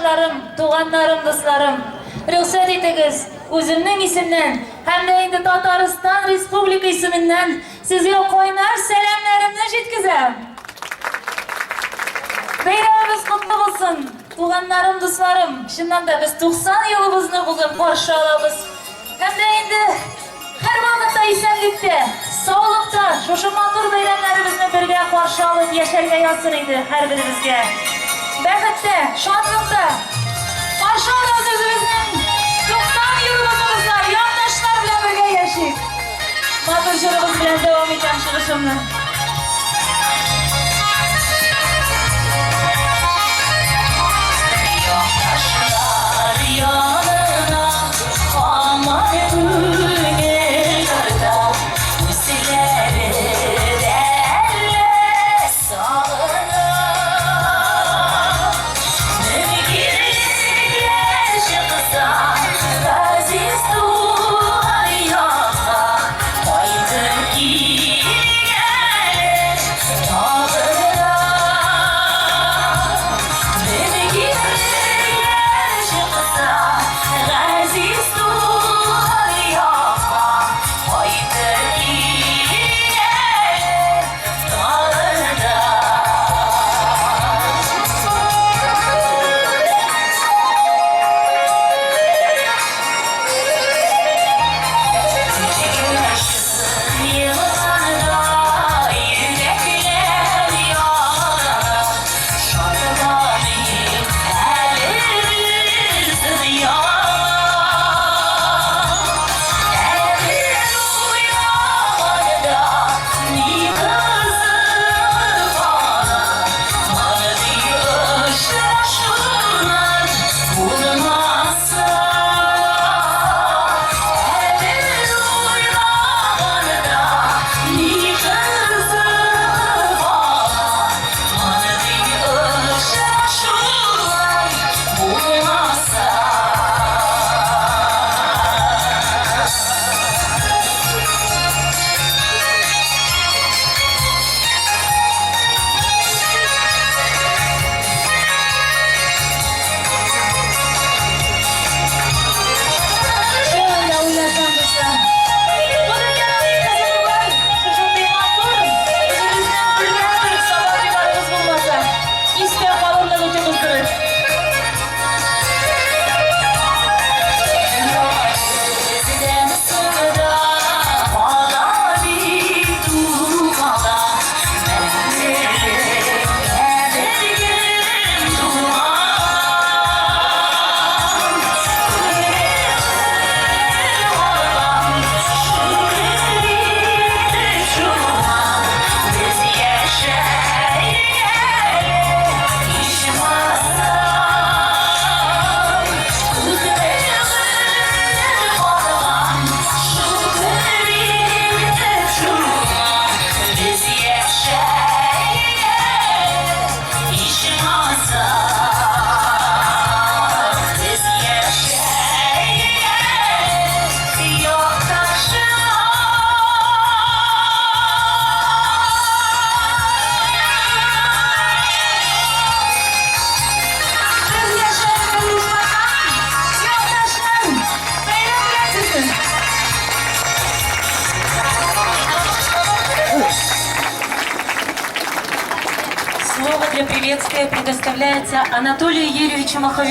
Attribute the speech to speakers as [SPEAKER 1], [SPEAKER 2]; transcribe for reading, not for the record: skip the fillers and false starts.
[SPEAKER 1] Якташларым, туганнарым, дусларым, рөхсәт итегез, үземнең исемнән һәм дә инде Татарстан Республика исеменнән сезгә кайнар сәламнәремне җиткезәм. Бәйрәмебез котлы булсын, туганнарым, дусларым. Чыннан да без 90 елыбызны бүген каршы алабыз. Һәм дә инде һәрвакытта исәнлектә, саулыкта шушы матур бәйрәмнәребезне бергә каршы алып яшәргә язсын иде һәрберебезгә. Бәхеттә, шатлыкта каршы алабыз үзебезнең 90 елыбызны, дуслар, якташлар белән бергә яшик. Матур җырыбыз белән дәвам итәм чыгышымны.
[SPEAKER 2] Якташлар янына һаман күңел тарта, Үзләре дә әллә сагына. Мөмкинлеккә чыкса, газиз туган якка кайтып килик әле тагы да. Мөмкинлеккә чыкса, газиз туган якка кайтып килик әле тагы да. Елганда йөрәкләр яна, Шатланыйк әле без дөнья. Әле уйлаганда ни кызык кала, Мондый очрашулар булмаса. Әле уйлаганда ни кызык кала, Мондый очрашулар булмаса.
[SPEAKER 1] Чыннан да уйласаң, дуслар, бу дөньяда ни кызыгы бар, шушындый матур, үзебезнең бердәнбер Сабантуйларыбыз булмаса, истә калырлык итеп уздырып.
[SPEAKER 2] Бездән соң да кала бит ул кала, Мәңгелеккә бергә туган. Күңел алган, шөкер итеп шуңа, Без яшәик әле, ичмасам. Күңел алган, шөкер итеп шуңа, Без яшәик әле, ичмасам. Без яшәик әле, якташлар.
[SPEAKER 1] Без яшәрбез, ичмасам, якташлар, бәйрәм белән сезне!
[SPEAKER 3] Слово для приветствия предоставляется Анатолию Юрьевичу Маховику.